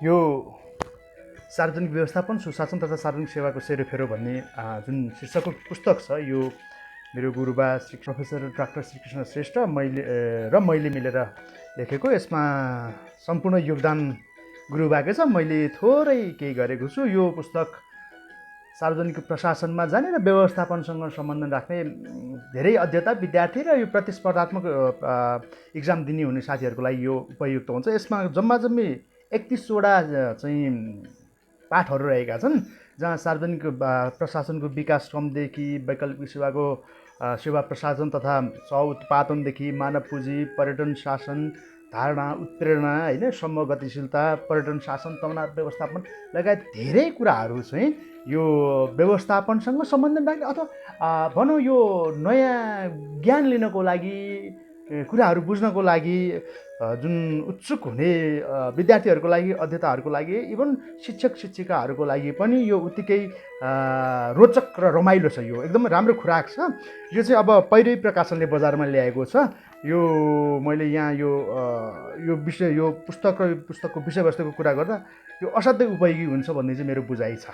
यो सार्वजनिक व्यवस्थापन सुशासन तथा सार्वजनिक सेवाको सेरोफेरो भन्ने जुन शीर्षकको पुस्तक छ यो मेरो गुरुबा श्री प्रोफेसर डाक्टर श्रीकृष्ण श्रेष्ठ मैले मिलेर लेखेको। यसमा सम्पूर्ण योगदान गुरुबाकै छ, मैले थोरै केही गरेको छु। यो पुस्तक सार्वजनिक प्रशासनमा जाने र व्यवस्थापनसँग सम्बन्ध राख्ने धेरै अध्येता विद्यार्थी र यो प्रतिस्पर्धात्मक इक्जाम दिने हुने साथीहरूको लागि यो उपयुक्त हुन्छ। यसमा जम्मी 31वटा चाहिँ पाठहरू रहेका छन्, जहाँ सार्वजनिक प्रशासनको विकास क्रमदेखि वैकल्पिक सेवाको सेवा प्रशासन तथा सह-उत्पादनदेखि मानव पुँजी, पर्यटन शासन, धारणा, उत्प्रेरणा, होइन, समूह गतिशीलता, पर्यटन शासन, तनाव व्यवस्थापन लगायत धेरै कुराहरू चाहिँ यो व्यवस्थापनसँग सम्बन्धन राख्ने अथवा भनौँ यो नयाँ ज्ञान लिनको लागि, कुराहरू बुझ्नको लागि जुन उत्सुक हुने विद्यार्थीहरूको लागि, अध्येताहरूको लागि, इभन शिक्षक शिक्षिकाहरूको लागि पनि यो उत्तिकै रोचक र रमाइलो छ। यो एकदमै राम्रो खुराक छ। यो चाहिँ अब पहिरै प्रकाशनले बजारमा ल्याएको छ। यो मैले यहाँ यो पुस्तकको विषयवस्तुको कुरा गर्दा यो असाध्यै उपयोगी हुन्छ भन्ने चाहिँ मेरो बुझाइ छ।